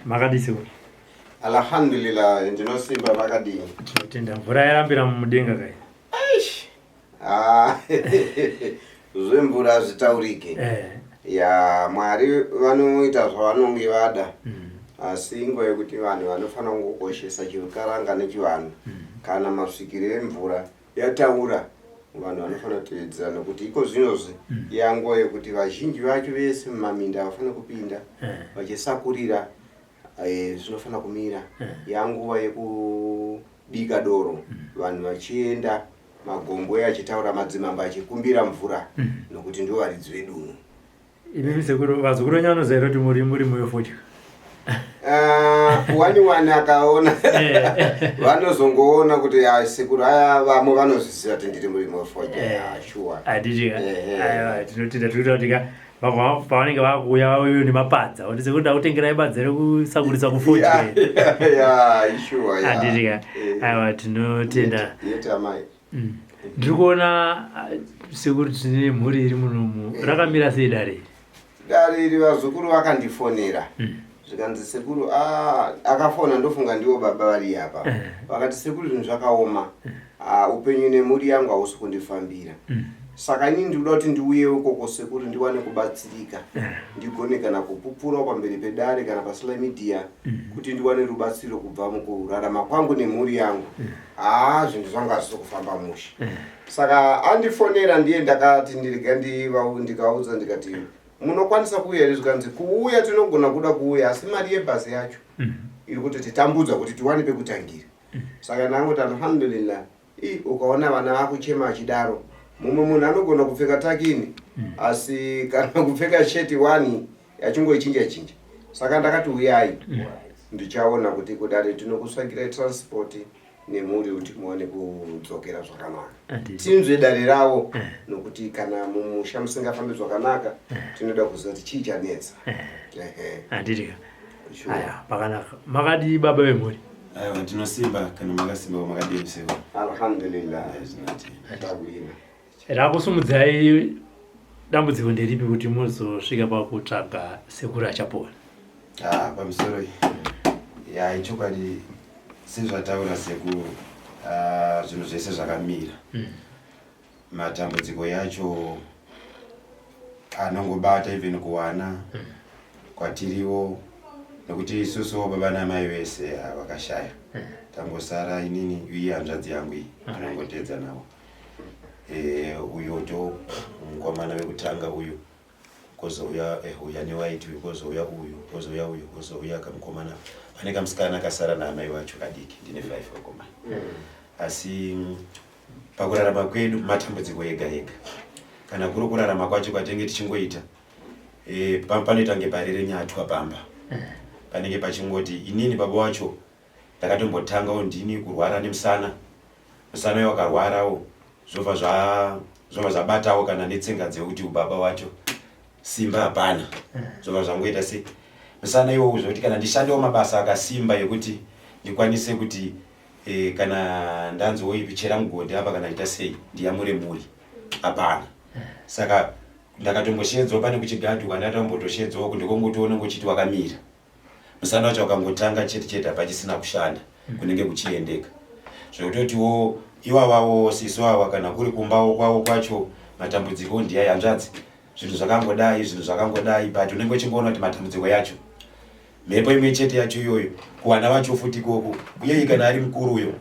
Makadii sekuru? Alhamdulillah, ndinosimba makadii? Tinotenda. Mvura yarambira mumudenga kai. Eish. Ah, zvemvura hazvitaurike. Eh. Ya Mwari vanoita zvavanonge vada. Asi inguva yekuti vanhu vanofanira kungokoshesa chikaranga nechivanhu. Kana masvikiro emvura yataura vanhu vanofanira kutevedzera nekuti iko zvinozvi yanguva yekuti vazhinji vacho vese mumaminda havafanira kupinda vachisakurira zvinofanira kumira. Yanguva yekubika doro vanhu vachienda magombwe achitaura madzimambo achikumbira mvura nokuti ndivo varidzi vedunhu. Imimi sekuru, vazukuru venyu vanoziva here kuti muri murimi wefodya? Wani wani akaona vanozongoona kuti ah, sekuru aya vamwe vanozviziva kuti ndiri murimi wefodya. Ah, sure. Handiti ka? Ehe. Aiwa, tinotenda tiri kuita kuti ka vamwe pavanenge vakuuya vauye nemapadza kuti sekuru ndakutengerai badza rekusakurisa kufodya. Yeah, sure, yeah. Handiti ka? Aiwa, tinotenda. Yeti amai. Ndiri kuona sekuru tine mhuri iri munomu. Rakamira sei dare iri? Dare iri vazukuru vakandifonera. Zvikanzi sekuru ah, akafona ndofunga ndivo baba vari apa. Vakati sekuru zvinhu zvakaoma. Ah, upenyu nemhuri yangu hausi kundifambira. Saka inini ndikuda kuti ndiuye ukoko sekuru ndiwane kubatsirika. Ndigone kana kupupurawo pamberi pedare kana pasly media kuti ndiwane rubatsiro kubva mukurarama kwangu nemhuri yangu. Haa, zvinhu zvangu hazvisi kufamba mushe. Saka andifonera ndiye ndakati ndirega ndikaudza ndikati munokwanisa kuuya here zvikanzi kuuya tinogona kuda kuuya asi mari yebhazi yacho iri kuti titambudza kuti tiwane pekutangira. Saka ndangoti alhamdulillah i ukaona vana vakuchema achidaro mumwe munhu anogona kupfeka takini asi kana kupfeka sheti wani achingoichinja chinja. Saka ndakati uyai ndichaona kuti kudare tinokusvakirai transport nemhuri kuti muwane kudzokera zvakanaka. Tinzwe dare ravo nokuti kana mumusha musingafambi zvakanaka tinoda kuziva kuti chii chanetsa. Ehe. Handiti ka? Sure. Aya, pakanaka. Makadii baba vemhuri? Aiwa, ndinosimba kana makasimba makadii sekuru? Alhamdulillah. Zvinoti. Tagwina. Rakusumudzai dambudziko nderipi kuti muzosvika pakutsvaga sekuru Achapona? Ah, pamusoro iyi. Ya, ichokwadi sezvataura sekuru, ah, zvinhu zvese zvakamira. Matambudziko yacho anongobata even kuwana kwatiriwo nekuti isusuwo baba namai vese vakashaya. Tangosara inini uye hanzvadzi yangu iyi tinongoteedza navo. Uyo ndo mukomana wekutanga uyu kozouya uya newaiti uyu kozouya uyu kozouya uyu kozouya kamukomana pane kamusikana kasara naamai vacho kadiki ndine 5 vakomana. Asi pakurarama kwedu matambudziko ega ega. Kana kuri kurarama kwacho kwatinenge tichingoita panoita kunge parere nyatwa pamba. Panenge pachingoti inini baba wacho ndakatombotangawo ndini kurwara nemusana. Musana uyo wakarwarawo zvobva zvobva zvabatawo kana netsinga dzekuti ubaba wacho simba hapana. Zvobva zvangoita se musana iwowo zvekuti kana ndishandewo mabasa akasimba ekuti ndikwanise kuti kana ndanzi woipi chera mugodhi apa kana ita sei ndiyamure mhuri hapana. Saka ndakatombosheedzwa pane kuchigadhi kwandakatombotosheedzwawo kuti ndikongotiona ngochiti wakamira. Musana wacho wakangotanga chete chete hapachisina kushanda kunenge kuchiendeka. Zvekutotiwo iwavawo sisi awa kana kuri kumbawo kwavo kwacho matambudziko ndiyai hanzvadzi zvinhu zvakangodai zvinhu zvakangodai but unenge uchingoona kuti matambudziko yacho mhepo imwe chete yacho iyoyo kuwana vacho futi ikoko uye kana ari mukuru uyo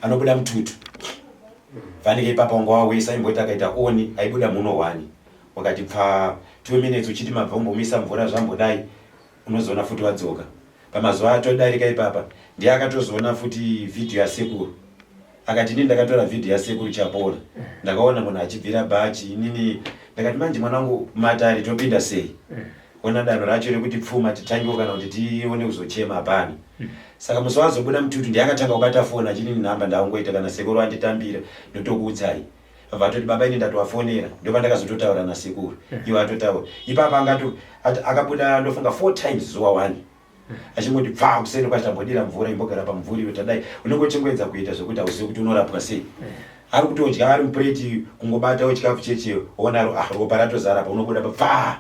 anobuda mututu fanike ipapa wanga wawesa imboti akaita oni aibuda muno one wakati pfa 2 minutes uchiti mabva umbomisa mvura zvambodai unozoona futi wadzoka pamazuva atodarika ipapa ndiye akatozoona futi vhidhiyo yasekuru akati inini ndakatora vhidhiyo yasekuru Chapola ndakaona munhu achibvira bhachi inini ndakati manje mwana wangu matare topinda sei ona danho racho rekuti pfuma titangiwo kana kuti tione kuzochema hapana. Saka musi wazobuda mututu ndiye akatanga kubata foni achinini nhamba ndaungoita kana sekuru anditambira ndotokuudzai. Vatoti baba ini ndatovafonera ndopandakazototaura nasekuru iwo atotaura ipapa angato akabuda ndofunga 4 times zuva one achingoti pfaa kuseni kwacho tambodira mvura imbogara pamumvuri iwe tadai unenge uchingoedza kuita zvekuti hauzivi kuti unorapwa sei ari kutodya ari mupureti kungobatawo chikafu cheche ona ah, ropa ratozara pa unobuda pfaa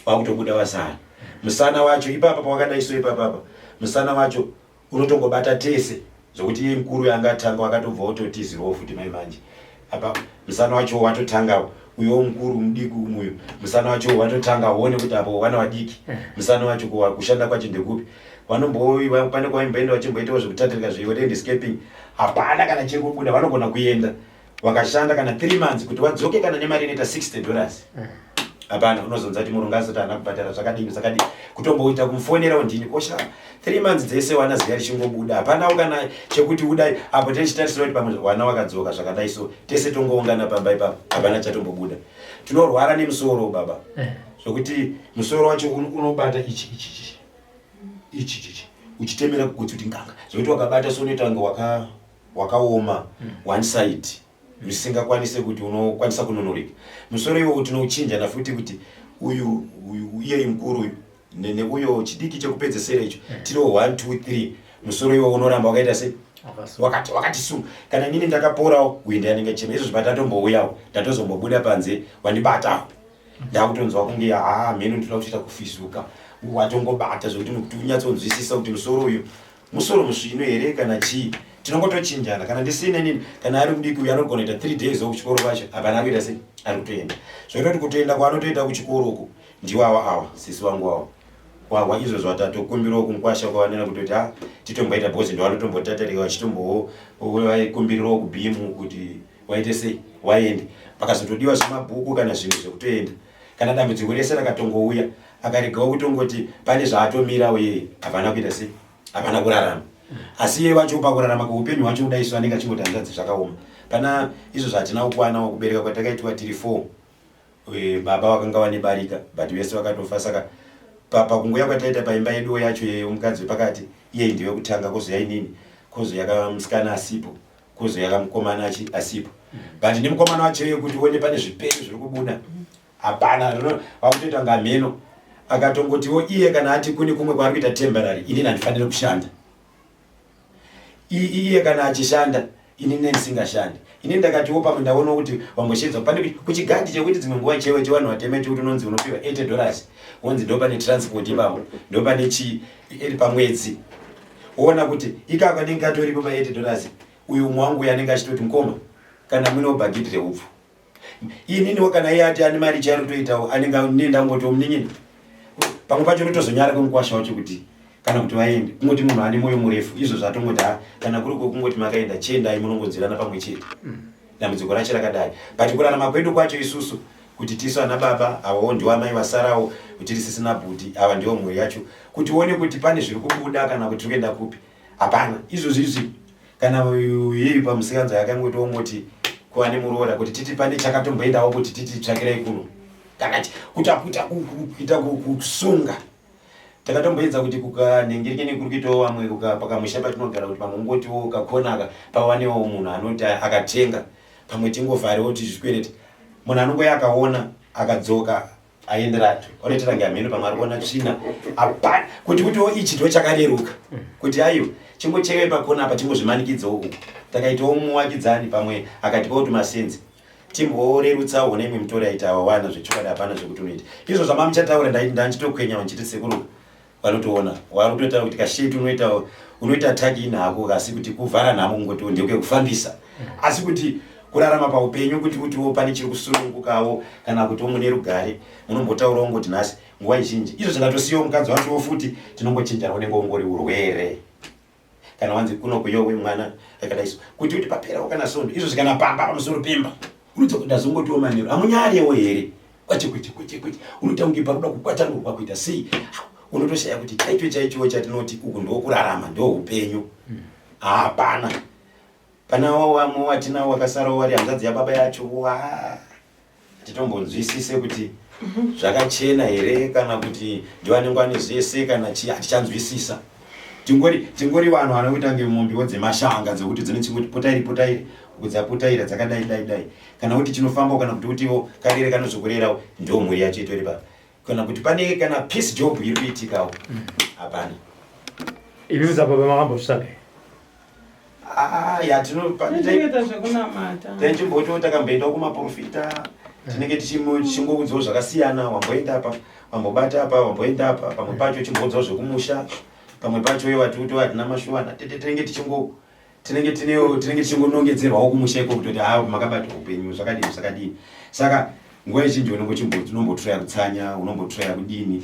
wakutobuda wazara. Musana wacho ipapa pawakadai so ipapapa musana wacho unotongobata tese zvokuti iye mukuru yanga atanga wakatobva wototizirawo futi mai manje apa musana wacho watotangawo uyo mukuru mudiki umuyo musana wacho watotanga uone kuti apo vana vadiki eh. musana wacho kushanda kwacho ndekupi vanombo pane kwaimboenda vachimboitawo zvekutatirika zvelandscaping hapana kana chiri kubuda vanogona kuenda vakashanda kana 3 months kuti vadzoke kana nemari inoita 60 dollars eh. hapana unozonza kuti murungu azoti haana kubhadhara zvakadini zvakadini kutomboita kumufonerawo ndini kosha 3 months dzese wana ziya richingobuda hapanawo kana chekuti udai apo tichitarisira kuti pamwe wana wakadzoka zvakadai so tese tongoungana pamba ipapo hapana chatombobuda tinorwara nemusoro baba eh. zvokuti musoro wacho unobata ichi ichi ichi ichi ichi uchitemera kugotsi kuti nganga zvokuti wakabata so unoita kunge waka wakaoma mm. one side usingakwanise kuti unokwanisa kununurika musoro iwowo tinouchinjana futi kuti uyu uyu iyeyi mukuru uyu neuyo chidiki chekupedzesera icho mm. tiriwo 1 2 3 musoro iwowo unoramba wakaita sei wakati wakati sunga kana inini ndakaporawo uyu ndianenge chema izvozvi patatombouyawo ndatozombobuda panze wandibatawo ndakutonzwa kunge haa mheno ndinoda kutoita kufizuka watongobata zvekuti kuti unyatsonzwisisa kuti musoro uyu musoro musvinu here kana chii tinongotochinjana kana ndisina inini kana ari mudiki uyu anogona kuita 3 days okuchikoro kwacho hapana akuita sei ari kutoenda zvoita kuti kutoenda kwaanotoita kuchikoro uku ndiwo awa awa sisi wangu awa wawa izvozvo watatokumbirawo kumukwasha kwavanena kutoti a titomboita because ndovanotombotatarika vachitombowo vaikumbirirawo kubhimu kuti waite sei waende pakazotodiwa zvemabhuku kana zvinhu zvekutoenda kana dambudziko rese rakatongouya akaregawo kutongoti pane zvaatomirawo yeye hapana kuita sei hapana kurarama asi iye wacho pakurarama kweupenyu hwacho kudai isu anenge achingoti hanzvadzi zvakaoma pana izvo zvatina kukwanawo kubereka kwatakaitwa tiri four eh, baba vakanga vane barika but vese vakatofa saka pakunguya kwataita paimba yeduwo yacho yemukadzi wepakati iye ndiwe kutanga kozouya inini kozouya kamusikana asipo kozouya kamukomana achi asipo but nemukomana wacho iye kuti uone pane zvipenyu zviri kubuda hapana vakutoita kunga mheno akatongotiwo iye kana ati kune kumwe kwaari kuita temporary inini handifaniri kushanda iye kana achishanda ini nendisingashandi ini ndakatiwo pamwe ndaona kuti wamboshedzwa pane kuchigadhi chekuti dzimwe nguva chewe chevanhu vatema chekuti unonzi unopiwa 80 dollars wonzi ndopane transport ipapo ndopane chii pamwedzi woona kuti ikako anenge katoripo pa 80 dollars uyu umwe wangu uyu anenge achitoti mukoma kana munewo bhagidhi reupfu ininiwo kana iye ati ane mari chaari kutoitawo anenge ne ndangotiwo munin'ina pamwe pacho unotozonyara kwemukwasha wacho kuti kana kuti vaende kungoti munhu ane mwoyo murefu izvo zvatongoti ha kana kuri kwekungoti makaenda chiendai munongonzirana pamwe chete dambudziko racho rakadai but kurarama kwedu kwacho isusu kuti tisu ana baba avawo ndiwo amai vasarawo kuti risisina bhuti ava ndiwo mhuri yacho kuti uone kuti pane zviri kubuda kana kuti tiri kuenda kupi hapana izvozvi izvi kana iyeyu pamusikanzwa yakangoti ongoti kuva nemuroora kuti titi pane chakatomboendawo kuti titi tsvakirai kuno kana kuta kuita kuita kusunga takatomboedza kuti kukanhengerekene kuri kuitawo vamwe pakamusha patinogara kuti pamwe ungotiwo kakonaka pawanewo munhu anoti akatenga pamwe tingovharewo kuti zvikwereti munhu anongoya akaona akadzoka aenderatu onoitira nge hameno pamwe ari kuona tsvina hapana kuti kutiwo ichi ndo chakareruka kuti aiwa chingochekei pakona apa chingozvimanikidzawo uku takaitawo muwakidzani pamwe akatipawo tumasenzi timborerutsawo hona imwe mitoro yaita awawana zvechokwadi hapana zvekuti unoita izvo zvamamuchataura ndanchitokwenya ndichiti sekuru vanotoona wari kutotaura kuti kasheti unoita unoita taki inhako asi kuti kuvhara nhamo kungoti ndekekufambisa asi kuti kurarama paupenyu kuti kutiwo pane chiri kusunungukawo kana kuti mune rugare munombotaurawo ngoti nhasi nguva izhinji izvo zvingatosiyawo mukadzi wachowo futi tinongochinjana unenge ungori urwere kana wanzi kuno kuyowe mwana akadai so kuti kuti paperawo kana sondo izvo zvikana pamba pamusoro pemba unodzoka ndazongotiwo manheru hamunyarewo here kwache kweche kweche kweche unoita kunge paruda kukwachanurwa kuita sei unotoshaya kuti chaicho chaichowo chatinoti uku ndokurarama ndoupenyu hapana pana wamwe watinawo wakasarawo wari hanzvadzi yababa yacho wa titombonzwisise kuti zvakachena here kana kuti ndivanenge vane zvese kana chii hatichanzwisisa tingori tingori vanhu vanoita kunge mombewo dzemashanga dzekuti dzinoti potairi potairi kudzapotaira dzakadai dai dai kana kuti chinofamba kana kuti utiwo karere kanozokurerawo ndo mhuri yacho itori pa kana kuti pane kana peace job iri kuitikawo hapana Imi muzababa makambozvitsvaga Ah, ya tino Tinoita zvekunamata. taichimbotiwo takamboendawo kumaprofita. Tinenge tichingoudzawo zvakasiyana, wamboenda apa, wambobata apa, wamboenda apa, pamwe pacho uchimboudzawo zvekumusha, pamwe pacho iwe wati kuti hatina mashuwa natete, tinenge tichingo tinenge tinewo tinenge tichingonongedzerwawo kumusha ikoko kutoti haa makabata upenyu zvakadini zvakadini. Saka nguva izhinji unombotraya kutsanya, unombotraya kudini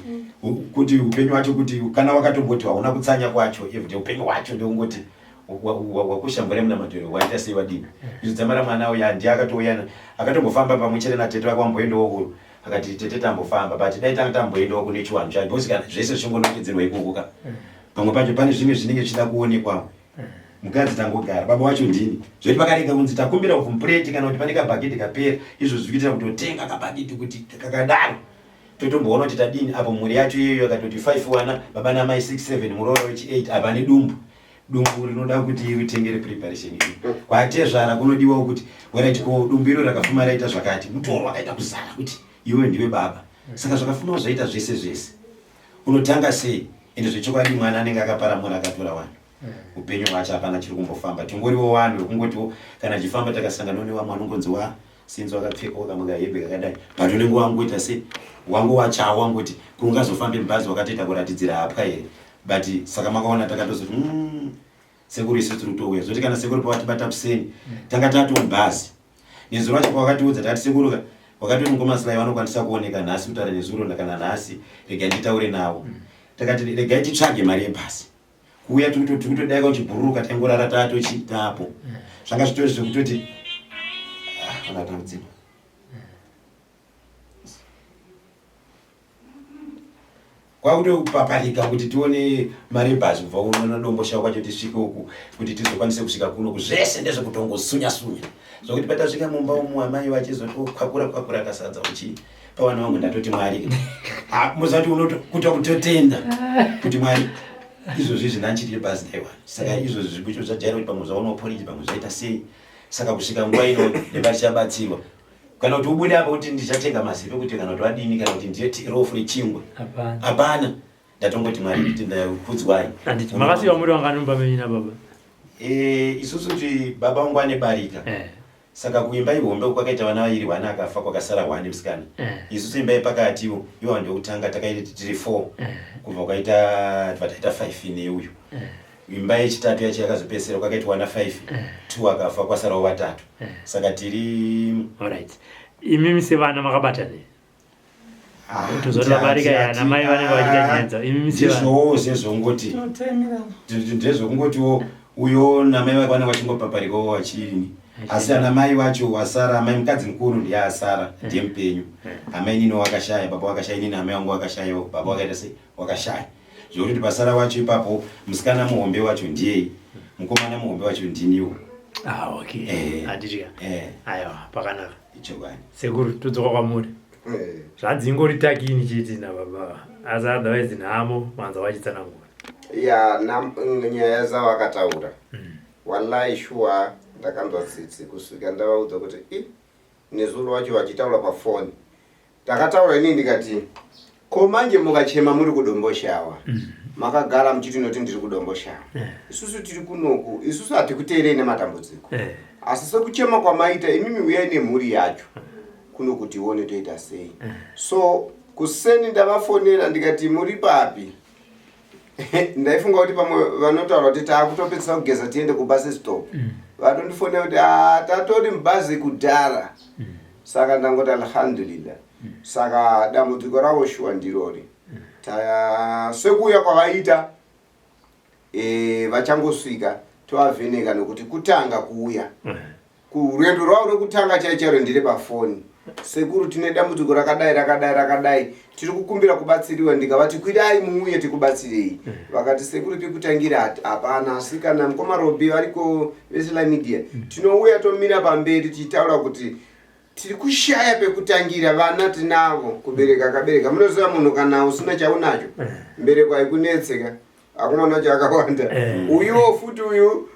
kuti upenyu hwacho, kuti kana wakatomboti hauna kutsanya kwacho everyday, upenyu hwacho ndekungoti wakusha mvura yemunamato here, waita sei, wadini. Izvo dzamara mwana uya ndiye akatouya akatombofamba pamwe chete natete vake, wamboendawo kuro, akati tete tambofamba, but dai tanga tamboendawo kune chiwanhu chacho, because kana zvese zvichingonongedzerwa ikoko ka, pamwe pacho pane zvimwe zvinenge zvichida kuonekwawo. Mukadzi tangogara, baba wacho ndini, zvoti pakarega kunzi takumbira kupureti kana kuti pane kabhaketi kapera, izvo zviri kuitira kutotenga kabhaketi kuti kakadaro totomboona kuti tadini apo. Mhuri yacho iyoyo yakatoti 5 wana baba namai, 6, 7, muroora wechi 8 apa nedumbu. Dumbu rinoda kuti utengere preparation iyi kwatezvara, kunodiwawo kuti alright, ko dumbu iro rakafuma raita zvakati, mutoro wakaita kuzara kuti iwe ndiwe baba, saka zvakafuma zvaita zvese zvese, unotanga sei? Ende zvechokwadi mwana anenge akaparamura, akatora vanhu upenyu hwacho hapana chiri kumbofamba. Tingoriwo vanhu vekungotiwo kana achifamba takasangana nevamwe vanongonzi wa sinzi wakapfekawo kamwe kahembe kakadai, but unenge wangoita se wangu wachawo wangoti kungazofambe mubhazi wakatoita kuratidzira hapwa here. But saka makaona takatozoti sekuru isu tiri kutouya, zvoti kana sekuru pavatibata kuseni tanga tato mubhazi nezuro wacho pawakatiudza, takati sekuru ka wakatoti mukoma Sly vanokwanisa kuoneka nhasi kutaura nezuro kana nhasi, regai nditaure navo. Takati regai titsvage mari yebhasi kuuya, tikutodai uchibhururuka, taingorara tatochi tapo, zvanga zvitori zvekutoti ah, kana kwakutopaparika kuti tione mari yebhazi kubva unoona Domboshawa kwacho tisvike uku kuti tizokwanise kusvika kuno. Zvese ndezvekutongosunya sunya, zvokuti patasvika mumba umu amai vachizotokwakura kwakura kasadza uchi pavana vangu, ndatoti Mwari, muzati kuta kutotenda kuti Mwari, izvozvi izvi ndanchiri yebhazi ndaiwana. Saka izvozvi zvibucho zvajaira kuti pamwe zvaonawo poriji, pamwe zvaita sei. Saka kusvika nguva ino nepatichabatsirwa, kana kuti ubude apa kuti ndichatenga mazipe kuti kana kuti vadini, kana kuti ndiye rofu rechingwa, hapana. Ndatongoti Mwari nditi ndakudzwai. Handiti makasiwa muri vangani mumba menyu nababa? Isusu ti baba vangu ane barika. Saka kuimba ihombe kwakaita vana vairi, one akafa, kwakasara one musikana. Isusu imba yepakatiwo iwa ndokutanga takaita tiri four, kubva kwaita tibva taita five neuyu. Imba yechitatu yacho yakazopedzisira kwakaitwa vana five, two akafa, kwasarawo vatatu, saka tiri Alright, imimi sevana makabatana tozoti vabarika yana mai vanenge vachiita nyaya dzavo, imimi sevana? Ndizvowo zvezvongoti ndezvekungotiwo uyo namai vake vanenge vachingopaparikawo vachiini, asi ana mai vacho wasara, amai mukadzi mukuru ndiye asara, ndiye mupenyu. Amai nini wakashaya, baba wakashaya, inini amai vangu wakashayawo, baba wakaita sei, wakashaya, zvokuti pasara wacho ipapo musikana muhombe wacho ndiyei, mukomana muhombe wacho ndiniwo. Ah, okay. Handitya. Aiwa, pakanaka. Ichokwadi. Sekuru, todzoka kwamuri. Zvanzi ingori takini chiti nababa, asi otherwise nhamo manza wachitsanangura. Ya, nyaya dzavakataura, wallahi, shuwa ndakanzwa tsitsi kusvika ndavaudza kuti i nezuro wacho vachitaura pafoni, takataura inini ndikati, ko manje mukachema muri kuDomboshawa, makagara muchiti noti ndiri kuDomboshawa, isusu tiri kunoku, isusu hatikuteerei nematambudziko, asi sekuchema kwamaita imimi, uyai nemhuri yacho kuno kuti ione toita sei. So kuseni ndavafonera ndikati, muri papi? Ndaifunga kuti pamwe vanotaura kuti taakutopedzisa kugeza tiende kubus stop. Vatondifonera kuti, "Ah, tatori mubhazi kudhara." Saka ndangoti alhamdulillah. Saka dambudziko ravo shuwa ndirori. Sekuuya kwavaita, vachangosvika tovavheneka, nokuti kutanga kuuya kurwendo rwavo rwekutanga chai chairo ndire pafoni, sekuru tine dambudziko rakadai rakadai rakadai, tiri kukumbira kubatsiriwa. Ndikavati, kwirai muuye tikubatsirei. Vakati, sekuru, pekutangira hapana, asi kana mukoma Robi variko veSly Media, tinouya tomira pamberi tichitaura kuti tiri kushaya pekutangira, vana tinavo, kubereka akabereka. Munoziva munhu kana usina chaunacho, mbereko haikunetseka, akomana wacho akawanda. Uyuwo futi uyu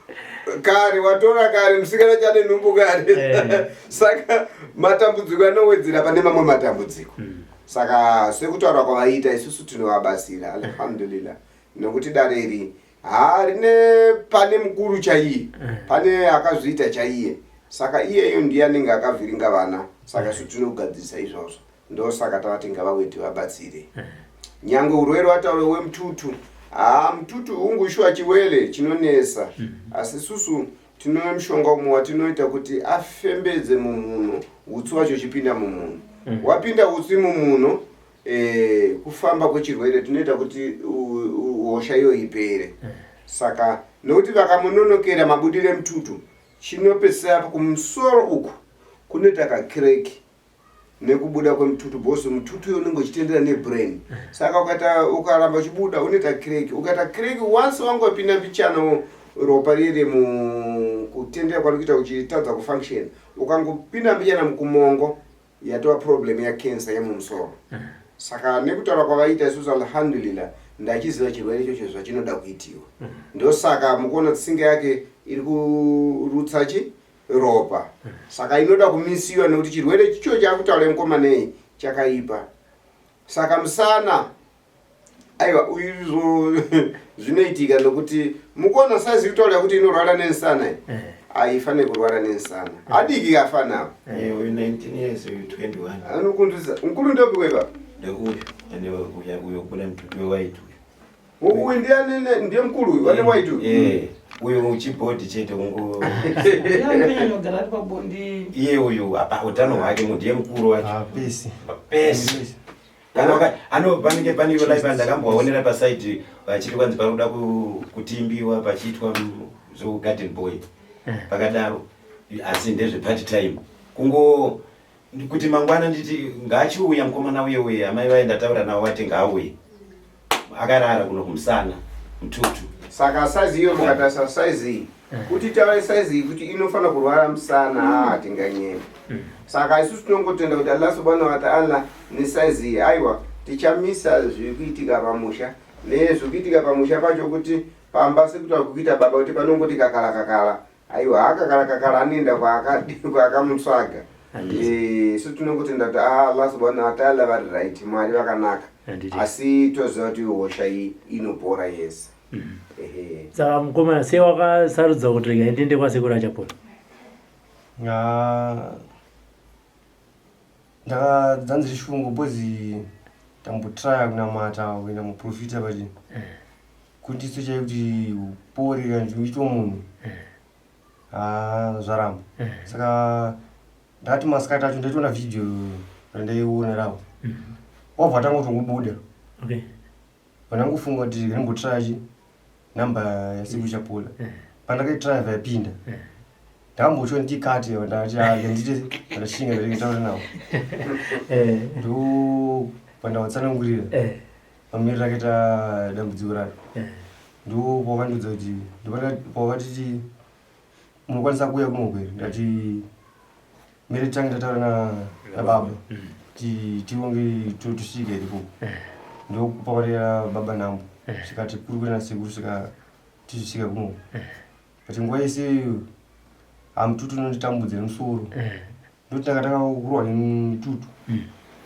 kare watora kare musikana chane nhumbu kare. Saka matambudziko anowedzera pane mamwe matambudziko. Saka sekutaura kwavaita, isusu tinovabatsira, alhamdulillah, nokuti dare iri harine pane mukuru chaiye, pane akazviita chaiye, saka iyeyo ndiye anenge akavhiringa vana. Saka isu tinogadzirisa izvozvo. Ndosaka tavati ngavauye tivabatsire. Nyangwe urwere wataura wemututu, haa mututu hungu shuwa chiwele chinonetsa, asi isusu tine mushonga umwe watinoita kuti afembedze mumhuno, utsi wacho uchipinda mumhuno. Wapinda utsi mumhuno, kufamba kwechirwere tinoita kuti hosha iyo ipere. Saka nokuti vakamunonokera mabudire mututu, chinopedzisira kumusoro uku kunoita kakireki nekubuda kwemututu, because mututu uyo unenge uchitendera nebrain. Saka ukaita ukaramba uchibuda unoita kireki, ukaita kireki once wangopinda mbichana ropa riri mukutendera kwari kuita uchitadza kufunction, ukangopinda mbichana mukumongo yatova problem yacancer yemumusoro. Saka nekutaura kwavaita isusu, alhamdulillah, ndachiziva chirwere ichocho zvachinoda kuitiwa. Ndosaka mukuona tsinga yake iri kurutsa chi ropa, saka inoda kumisiwa nekuti chirwere chicho chaakutaura mukomanei chakaipa. Saka musana aiwa izvo zvinoitika nokuti mukuona saizi kutaura kuti inorwara nensana iyi, haifaniri kurwara nensana, adiki kafana. Uyu 19 years, uyu 21. Anokunzwisa mukuru ndopi wepa? Ndeuyu ane uyo kubuda mututu wewhite uyu. Uyu ndiye ndiye mukuru uyu ane white uyu? Eh, uyu chibhodhi chete ungo. Anonyanyogara ari pabonde. Iye uyu apa utano hwake ndiye mukuru wacho. Pesi. Pesi kana ano panenge pane ivo live ndakambovaonera pasaidi vachiti kwanzi pari kuda kutimbiwa pachiitwa zvogarden boy pakadaro, asi ndezveparty time kungo kuti mangwana nditi ngaachiuya mukomana uye uye amai vaye ndataura navo vati ngaauye akarara kuno kumusana mututu. Saka saizi iyo mukatarisa saizi iyi kuti taure saizi iyi kuti inofanira kurwara musana, haa tinganyema. Saka isusu tinongotenda kuti Allah subhanahu wa ta'ala nesaizi iyi, aiwa, tichamisa zviri kuitika pamusha nezviri kuitika pamusha pacho, kuti pamba sekutaura kukuita baba kuti panongoti kakala kakala, aiwa, hakakala kakala anoenda kwaakamutsvaga. Isu tinongotenda kuti ah, Allah subhanahu wa ta'ala vari right, Mwari vakanaka. Asi toziva kuti hosha iyi inopora yese. Ehe. Saka mukomana, sei wakasarudza kuti rega ndiende kwasekuru Achapola? Ndakadzanziri shungu because tambotraya kunamata, kuenda muprofita, but kundiso chai kuti upore kana uchiitwa munhu, ah, zvaramba. Saka ndakati masikati acho ndaitoona vhidhiyo randaiona ravo, wabva atanga kutongobuda. Pandangofunga kuti ndimbotraya chi namba yasekuru Chapola, pandakaitraya vayapinda, ndakambochiwa ndikati ndati ah, ndite ndashinga ndataura navo. Ndo pandavatsanangurira mamiriro akaita dambudziko racho. Ndo pawakandiudza kuti pawakatiti munokwanisa kuuya kuno here, ndati mere tange ndataura nababa ti tionge tosvika here ikoko. Ndokupavarira baba nhambo, svika tikurukure nasekuru, svika tichisvika kuno. But nguva yese iyo hamututu unonditambudza nemusoro. Ndoti ndakatanga kurwa nemututu,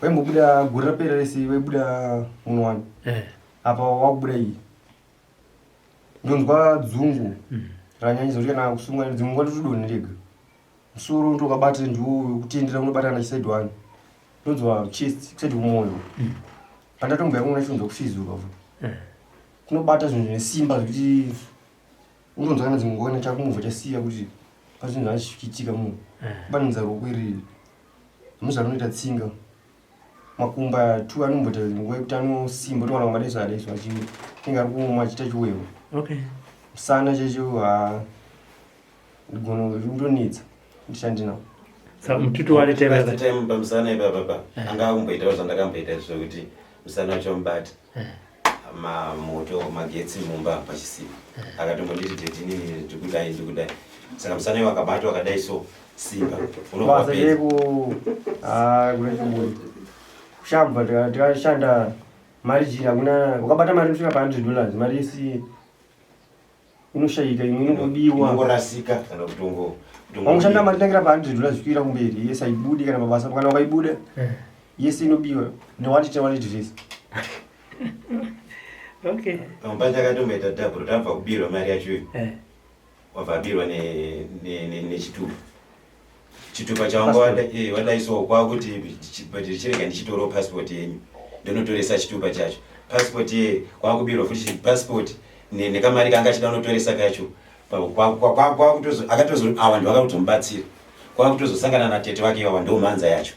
waimbobuda gore rapera rese, waibuda munhu wani. Apa wakubuda iyi, ndonzwa dzungu ranyanyisa kuti kana kusunga dzimwe nguva ndotodonha ndega. Musoro ndokabata, ndiwo wekutendera unobatana chisaidi one, ndonzwa chest kuside kumwoyo. Pandatomboya kuona chinonzwa kufizuka futi, kunobata zvinhu zvine simba zvekuti unonzwa kana dzimwe nguva kana chakumuvha chasiya kuti pazvinhu zvachiitika munhu kubatanidza ruoko iri hamuzvarunoita tsinga makumba tu anomboita nguva yekuti anosimba towana kumadaiso adaiso achinenge ari kuoma achiita chiwewe. Musana checho ha ndigona kundonetsa ndishandi nawo. Saka mututu wari time Last time pamusana ipapapa anga akumboitawo zvandakamboita izvo zvekuti musana uchamubata mamoto magetsi mumba pachisima, akatombonditi daddy nini ndikudai ndikudai, saka musana iwo akabatwa akadai so simba unobva Basa wapedza. cheku kuna chibuyi kushambwa tikashanda mari zhinji hakuna, ukabata mari inosvika pa $100, mari yese inoshayika, imwe inongobiwa. Inongorasika kana kutongo Wangoshanda mari tangira pa $100 zvikwira kumberi, yese haibudi kana pabasa, kana ukaibuda yese inobiwa newallet newallet zvese. Pamwe pacho akatomboita double, tabva kubirwa mari yacho iyo. Wabva abirwa nechitupa. Chitupa chawanga wadaisawo kwakuti chirega ndichitorawo passport yenyu ndonotoresa chitupa chacho. Passport ye kwakubirwa futi passport nekamari kanga achida unotoresa kacho. Kwakutozo akatozo awa ndiwo akakutomubatsira. Kwakutozosangana natete vake iwawa ndo mhanza yacho.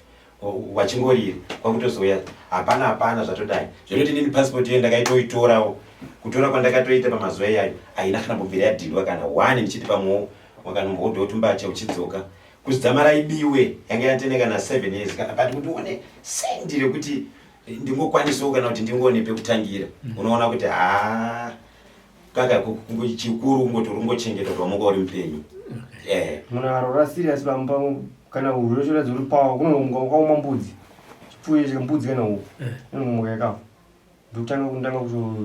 Wachingorira kwakutozouya hapana hapana zvatodai. Zvinoti inini passport iyo ndakaitoitorawo kutora kwandakatoita pamazuva iyayo haina kana kubvira yadhindwa kana one ndichiti pamwewo wakanombohodhawo tumbatya uchidzoka kudzamara ibiwe yanga yatene kana 7 years kana but kuti uone sendi rekuti ndingokwanisawo kana kuti ndingoone pekutangira unoona kuti haa kaka chikuru kungoti uri kungochengetwa kuti wamuka uri mupenyu. Munhu akarwara serious pamba kana urwere uri pawa kunomuka wakaoma mbudzi chipfuyo chembudzi kana huku inomuka yakafa. Ndokutanga kundanga kuto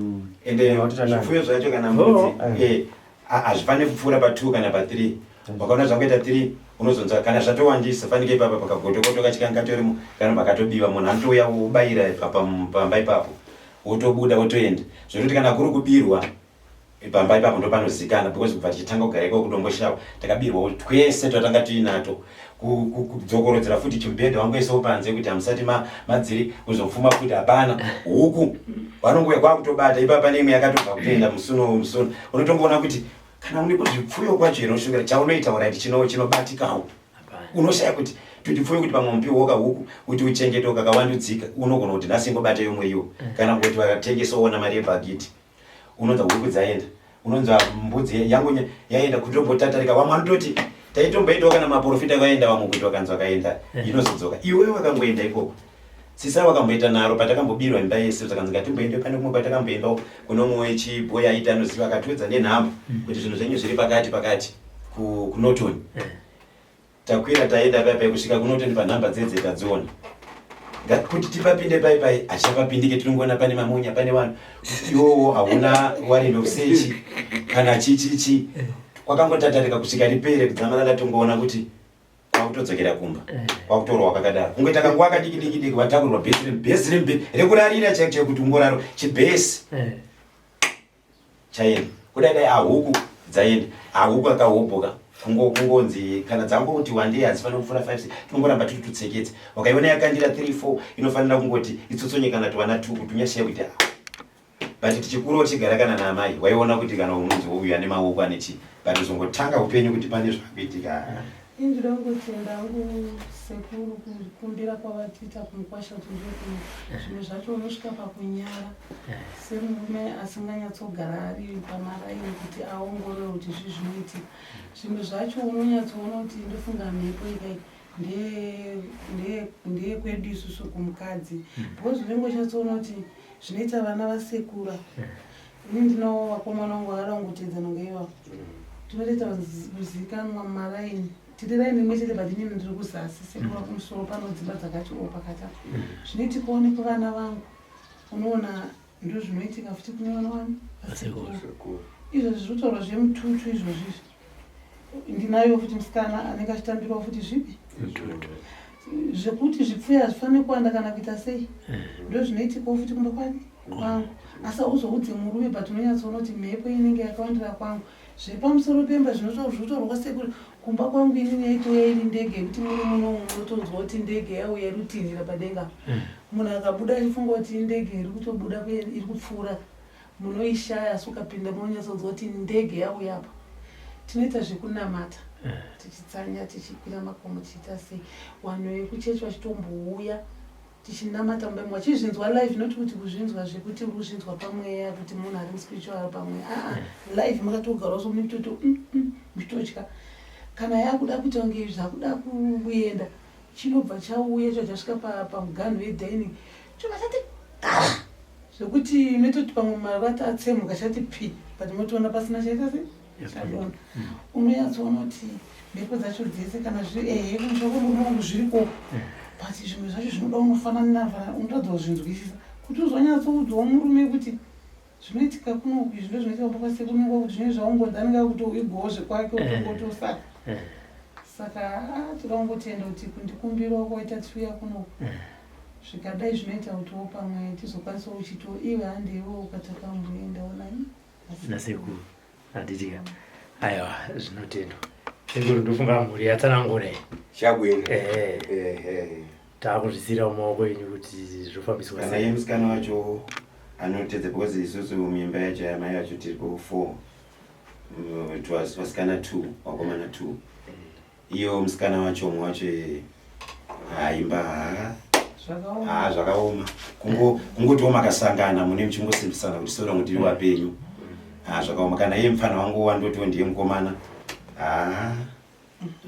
ende zvipfuyo zvacho kana mbudzi hazvifaniri kupfuura pa 2 kana pa 3. Wakaona zvangoita 3 unozonzwa kana zvatowandisa fanike ipapa pakagotokotoka chikanga katorimo kana pakatobiwa munhu anotouya wobayira pamba ipapo wotobuda wotoenda. Zvekuti kana kuri kubirwa pamba ipapo ndopanozikana because kubva tichitanga kugara ikoko kuDomboshawa takabirwawo twese twatanga tiinato. Kudzokorodzera futi chimubhedha wangoisawo panze kuti hamusati madziri kuzopfuma futi hapana. Huku vanongouya kwakutobata ipapa neimwe yakatobva kutoenda musuno musuno. Unotongoona kuti kana une kuzvipfuyo kwacho here unoshungira chaunoita alright chinobatikawo. Unoshaya kuti tutipfuyo kuti pamwe mupiwo kahuku kuti uchengete kakawandudzika unogona kuti nhasi ingobata yomwe iwo kana kuti vakatengesa woona mari yebhagiti. Unonzwa huku dzaenda, unonzwa mbudzi yangu yaenda kutombotatarika. Vamwe vanototi taitomboitawo kana maprofita vaenda vamwe kuti vakanzwa kaenda inozodzoka. Iwe wakangoenda ikoko. Sisa wakamboita naro patakambobirwa imba yese zvakanzi ngatimboende pane kumwe kwatakamboendawo kune umwe wechibhoyi aiti anoziva akatiudza nenhamba kuti zvinhu zvenyu zviri pakati pakati kuNorton. Takwira taenda pai pai kusvika kuNorton panhamba dzedze tadziona. Kuti tipapinde pai pai hachapapindike tinongoona pane mamonya pane vanhu. Iwowo hauna warrant of search kana chi chi chi. Kwakangotatarika kusvika ripere kudzamara ndatongoona kuti kwakutodzokera kumba. Kwakutorohwa kakadaro. Kungoita kanguva kadiki diki diki watakurwa bhesi bhesi rekurarira chaiko chaiko kuti ungoraro chibhesi. Chaenda. Kudai dai ahuku dzaenda. Ahuku akahobhoka. Kungo kungonzi kana dzangoti wandei hadzifanira kupfuura 5 6 tinongoramba tiri tutseketse. Wakaiona yakandira 3 4 inofanira kungoti itsotsonye kana twana 2 kuti unyashaye kuti ah. But tichikura uchigara kana naamai waiona kuti kana unonzi uyu ane maoko ane chii. But uzongotanga upenyu kuti pane zvakuitika. Ini ndinoda kungotenda hangu sekuru kukumbira kwavatiita kumukwasha kuti ndiye kuno. Zvimwe zvacho unosvika pakunyara semurume asinganyatsogara ari pamaraini kuti aongorore kuti zvii zvinoitika. Zvimwe zvacho unonyatsoona kuti ndofunga mhepo ikai ndeyekwedu isusu kumukadzi because unenge uchinyatsoona kuti zvinoita vana vasekura. Ini ndinawo vakomana vangu vakada kungoteedzana kunge ivavo. Tinotoita kuzikanwa mumaraini. Tiri raini imwe chete but inini ndiri kuzasi sekuru vari kumusoro pano dzimba dzakati o pakati apa. Zvinoitikawo nekuvana vangu. Unoona ndozvinoitika futi kune vana vani vasekuru. Izvozvi zviri kutaurwa zvemututu izvozvi izvi. Ndinayo futi musikana anenge achitambirawo futi zvipi? Zvekuti zvipfuyo hazvifaniri kuwanda kana kuita sei. Ndozvinoitikawo futi kumba kwani? Kwangu. Asi hauzoudze murume but unonyatsoona kuti mhepo inenge yakawandira kwangu. Zvepamusoro pemba zvinotorwa kwasekuru. Kumba kwangu inini yaitouya iri ndege yekuti muri muno unotonzwa kuti ndege yauya iri kutinhira padenga. Munhu akabuda achifunga kuti indege iri kutobuda iri kupfuura. Munoishaya asi ukapinda munonyatsonzwa kuti ndege yauya apa. Tinoita zvekunamata tichitsanya tichikwira makomo tichiita sei. Vanhu vekuchechi vachitombouya tichinamata mumba imomo vachizvinzwa live not kuti kuzvinzwa zvekuti uri kuzvinzwa pamweya kuti munhu ari muspiritual ari pamweya aa live makatogarawo so muchitoti muchitotya kana yakuda kuita kunge zvakuda kuenda chinobva chauya cho chasvika pamuganhu wedining chobva chati zvekuti unototi pamwe marata atsemuka chati pi but motoona pasina chaita sei chadonha. Unonyatsoona kuti mhepo dzacho dzese kana zviri ehe kumusha kwemurume wangu zviriko but zvimwe zvacho zvinoda unofanana unoratidza kuzvinzwisisa kuti uzonyatsoudzwawo murume kuti zvinoitika kunoku izvi ndozvinoitika kumba kwasekuru unenge wakuti zvinenge zvaungonzi anenge akutoigowo zvekwake otongotosaka. Saka toda kungotenda kuti kundikumbirawo kwaita tichiuya kunoku zvikadai zvinoita kutiwo pamwe tizokwanisawo uchitiwo iwe handeiwo ukatakamboendawo nani nasekuru. Handiti ka? Aiwa, zvinotendwa. Sekuru ndofunga mhuri yatsanangura iyi. Chabwino. Ehe. Ehe. Taakuzvisira mumaoko enyu kuti zvofambiswa Kana sei. iye musikana wacho anotedza because isusu muimba yacho yamai vacho tiripo four. It was vasikana two, vakomana two. Iyo musikana wacho umwe wacho haimba ha Zvakaoma. ha zvakaoma. Kungo kungotiwo makasangana mune muchingosimbisana kuti sora ndiri wapenyu. Ha zvakaoma kana iye mufana wangu wandotiwo ndiye mukomana. Ha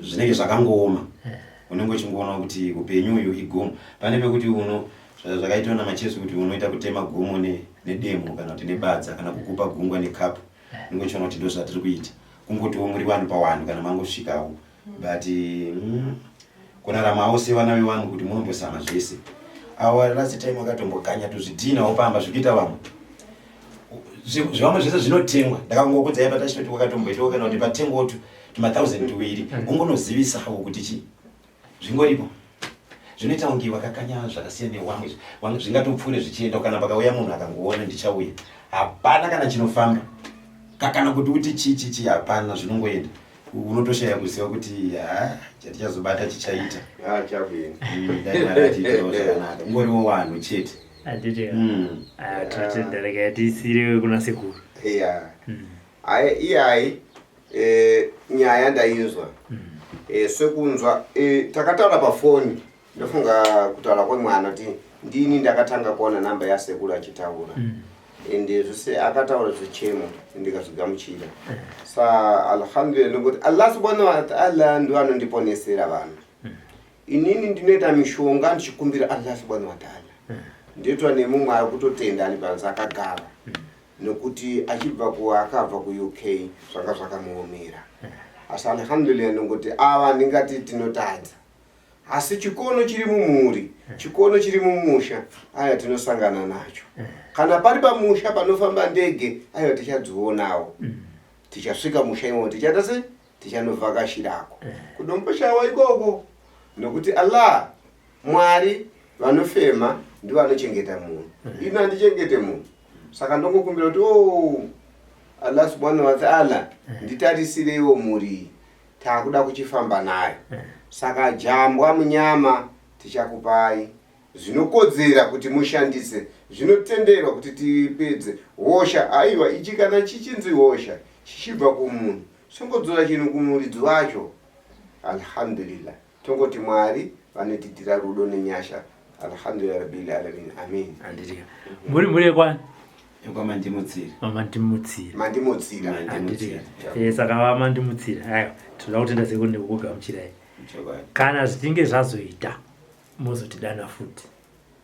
zvinenge zvakangooma. Unenge uchingoona kuti upenyu uyu igomo. Pane pekuti uno zvakaitwa namacheso kuti unoita kutema gomo nedemo kana kuti nebadza kana kukupa gungwa nekapu. Unenge uchiona kuti ndozvatiri kuita. Kungotiwo muri vanhu pawanhu kana mangosvikawo. But kuraramawo sevana vevanhu kuti munombosama zvese. Awa last time wakatombokanya tuzvidhinawo pamba zvikuita vamwe. Zvevamwe zvese zvinotengwa. Ndakangokudzai patachitoti wakatomboitawo kana kuti patengwawo tuma 1000 tuviri. Ungonozivisawo kuti chii. Zvingoripo. Zvinoita kunge wakakanya zvakasiyana newamwe. Zvingatopfuure zvichienda kana pakauya munhu akangoona ndichauya. Hapana kana chinofamba. Kana kuti uti chi chi chi hapana zvinongoenda. Unotoshaya kuziva kuti ha chatichazobata chichaita. Ha chabwino. Dai Mwari atiitirawo zvakanaka. Ungoriwo wanhu chete. Handiti. Ah, tinotenda regai tiisire kuna sekuru. Yeah. Hayi iyayi nyaya ndainzwa. Sekunzwa takataura pafoni ndofunga kutaura kwemwana kuti ndini ndakatanga kuona namba yasekuru achitaura. Ende zvese akataura zvichemo ndikazvigamuchira. Sa alhamdulillah ndokuti Allah subhanahu wa ta'ala ndo anondiponesera vanhu. Inini ndinoita mishonga ndichikumbira Allah subhanahu wa ta'ala. Ndoitwa nemumwe ari kutotenda ari panze akagara. Nokuti achibva ku akabva ku UK zvanga zvakamuomera. Asi alhamdulillah ndongoti ava ndingati tinotadza. Asi chikono chiri mumhuri, chikono chiri mumusha, aya tinosangana nacho. Kana pari pamusha panofamba ndege, aiwa tichadzionawo. Tichasvika musha imomo tichaita sei? Tichanovhakashirako. Kudomboshawa ikoko. Nokuti Allah, Mwari vanofema ndivo vanochengeta munhu. Ini handichengete munhu. Saka ndongokumbira kuti oh, Allah subhanahu wa ta'ala nditarisireiwo mhuri iyi. Takuda kuchifamba nayo. Saka jambwa munyama tichakupai zvinokodzera kuti mushandise, zvinotenderwa kuti tipedze hosha. Aiwa, ichi kana chichinzi hosha chichibva kumunhu, songodzora chinhu kumuridzi wacho. Alhamdulillah, tongoti Mwari vanotitira rudo nenyasha. Alhamdulillah rabbil alamin, amin. Handiti. Muri mhuri yekwani? YekwaMandimutsira. VaMandimutsira. Mandimutsira. Handiti. Saka VaMandimutsira. Aiwa, tinoda kutenda sekuru nekukugamuchirai. Kana zvichinge zvazoita mozotidana futi.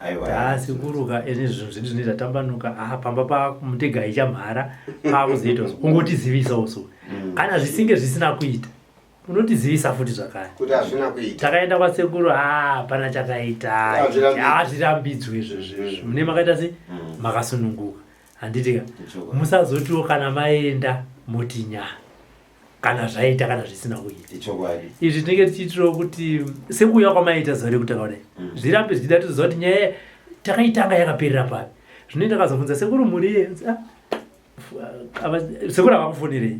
Aiwa. Tasikuruka ene zvinhu zvedu zvinoita tambanuka. Ah, pamba pa mutega ichamhara pakuzoita so. Kungotizivisawo so. Kana zvisinge zvisina kuita unotizivisa futi zvakare. Kuti hazvina kuita. Takaenda kwasekuru, ah, hapana chakaita. Hazvirambidzwe. Hazvirambidzwe izvozvo. Mune makaita sei? Makasununguka. Handiti ka? Chokwadi. Musazotiwo kana maenda moti nya. Kana zvaita kana zvisina kuita. Ichokwadi. Izvi tinenge tichiitirawo kuti sekuuya kwamaita zuva rekutanga kudai. Zvirambe zvichida toziva kuti nyaya takaitanga yakaperera papi. Zvino ndakazobvunza sekuru mhuri iye, ah, sekuru havakufonerei.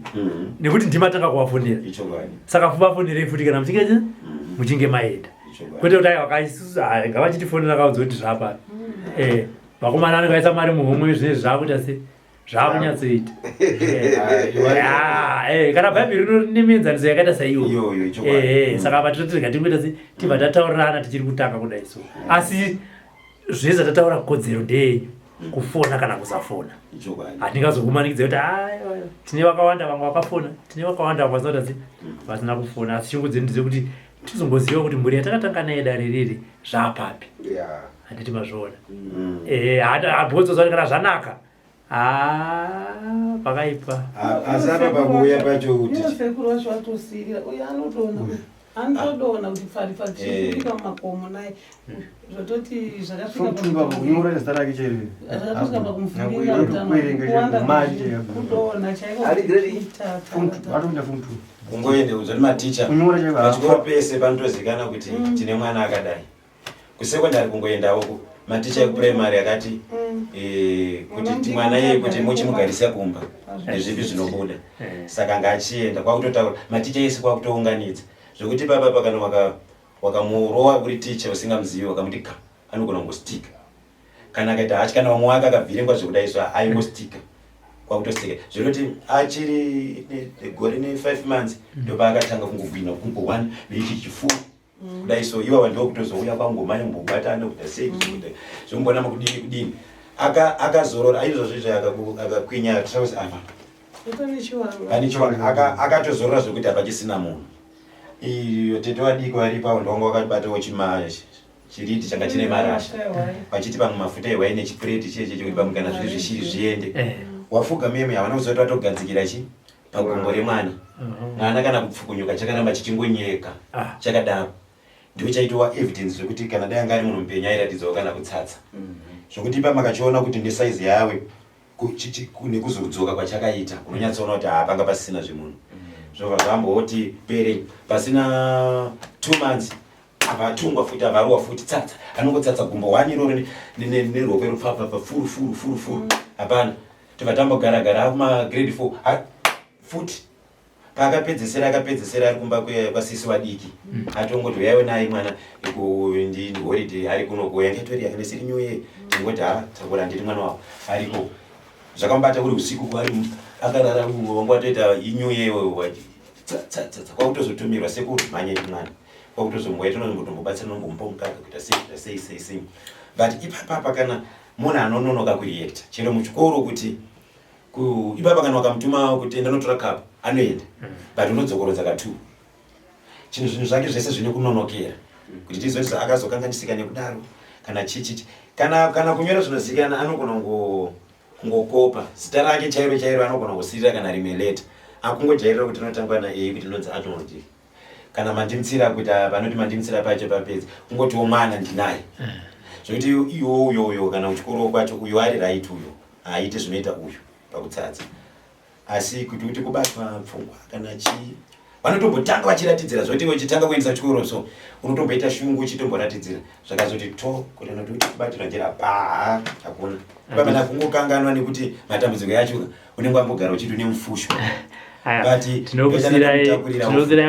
Nekuti ndimatanga kuvafonera. Ichokwadi. Saka vafonerei futi kana muchinge muchinge maenda. Ichokwadi. Kwete kuti aiwa kaisusu ngavachitifonera kaudza kuti zvapa. Vakomana vanenge vaisa mari muhomwe zvinezvi zvakuita se zvakunyatsoita. Kana Bhaibheri rino rine mienzaniso yakaita saiyo. Iyoyo, ichokwadi. Saka apa tinoti rega tingoita se tibva tataurirana tichiri kutanga kudai so. Asi zvese zvatataura kodzero ndeyenyu kufona kana kusafona. Ichokwadi. Hatingazokumanikidza kuti aiwa tine vakawanda vamwe vakafona, tine vakawanda vamwe vasina kuita se vasina kufona. Asi shungu dzedu ndedzekuti tizongoziva kuti mhuri yatakatanga nayo dare riri zvapapi. Handiti mazviona. Habvunzo kana zvanaka. Pakaipa. Asi apa pakuuya pacho kuti Iye sekuru vacho vatosirira. Uyu anodonha. Anotodonha kuti pfari pfari tichipika mumakomo naye. Zvototi zvakasvika Form two baba, kunyora zita rake chaiyo. Zvakasvika pakumufurira Nyangwe utano. kuerenga Kuwanda mari chaiyo. kudonha chaiko. Ari grade? Form two, atoenda form two. Kungoende uzoti maticha. Kunyora chaiyo. Pachikoro pese panotozikanwa kuti tine mwana akadai. Kusekondari kungoendawo ku. Maticha ekupuraimary akati eh, kuti mwana iye kuti muchimugarisa kumba ndezvipi zvinobuda. Saka ngaachienda kwakutotaura maticha ese kwakutounganidza zvekuti baba pakana waka wakamurowa uri ticha usingamuzivi wakamuti ka anogona kungostika kana akaita hachi kana vamwe wake akavhiringwa zvekudai so aingostika kwakutostika zvinoti achiri gore ne5 months ndopaakatanga kungogwina kungo one neichi chifuwa kudai so iwawa ndokutozouya kwangomanya kumbobatana kuita sei kuita zvombona kudini kudini akazorora aizvozvo izvo akakwinya trouse apa pane chiwanga akatozorora zvekuti hapachisina munhu iyo tete vadiki varipo avo ndovanga vakabatawo chiridi changa chine marasha vachiti pamwe mafuta ehwai nechipureti chiye chechekuti pamwe kana zviri zvishiri zviende eh. wafuga meme havana kuzoti vatogadzikira chi pagumbo remwana mwana kana kupfukunyuka chakaramba chichingonyeka ah. chakadaro ndiwo chaitova evidence zvekuti kana dai anga ari munhu mupenyu airatidzawo kana kutsatsa mhm. zvekuti ipa makachiona kuti nesaizi yawe nekuzodzoka kwachakaita unonyatsoona kuti hapanga pasisina zvemunhu mhm. zvobva zvamboti pere pasina two months apa atungwa futi apa arowa futi tsatsa anongotsatsa gumbo one iroro neruoko rupfapfapfa furu furu furu furu mm. hapana tobva tambogara gara akuma grade 4 futi paakapedzesera akapedzesera ari kumba kwasisi vadiki mm. atongoti uyaiwe naye mwana holiday ari kunoko yanga itori yanga isiri new year tingoti ha takura ndiri mwana wavo ariko zvakamubata uri usiku ari akarara wangu atoita inew year tsatsa kwakutozotumirwa sekuru mhanye mwana kwakutozomboita unombotombobatsira unombomupa mukaka kuita sei kuita sei sei sei but ipapapa kana munhu anononoka kureacta chero muchikoro kuti ipapa kana wakamutuma kuti enda unotora cup anoenda mm. but unodzokorodza ka two chinhu zvinhu zvake zvese zvine kunonokera kuti tizoti akazokanganisika nekudaro kana chichichi kana kana kunyora zvinozikana anogona kungokopa zita rake chairo chairo anogona kusirira kana rimwe leta akungojairira kuti inotangwa na a kuti inonzi arnold kana mandimutsira kuti panoti mandimutsira pacho papedza kungotiwo mwana ndinaye eh. zvekuti iwo uyo uyo kana kuchikoro kwacho uyo ari right uyo haaite zvinoita uyu pakutsatsa asi kuti kuti kubatwa pfungwa kana chii vanotombotanga vachiratidzira zvoti uchitanga kuendesa chikoro so unotomboita shungu uchitomboratidzira zvakazoti to kuti anoti kuti kubatirwa njera bhaa hakuna pamana kungokanganwa nekuti matambudziko yacho unenge wambogara uchiti une mufusho tinokusirai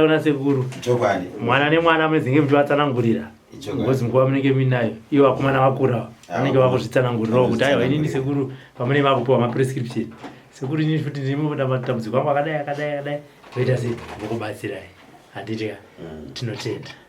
kuna sekuru chokwadi mwana nemwana munenge muchivatsanangurira ngozi nguva munenge muinayo ivo vakomana vakura vanenge vakuzvitsanangurirawo kuti aiwa inini sekuru pamunenge vakupiwa maprescription sekuru inini futi ndinoda matambudziko angu akadai akadai akadai voita sei vokubatsirai handiti ka mm. tinotenda.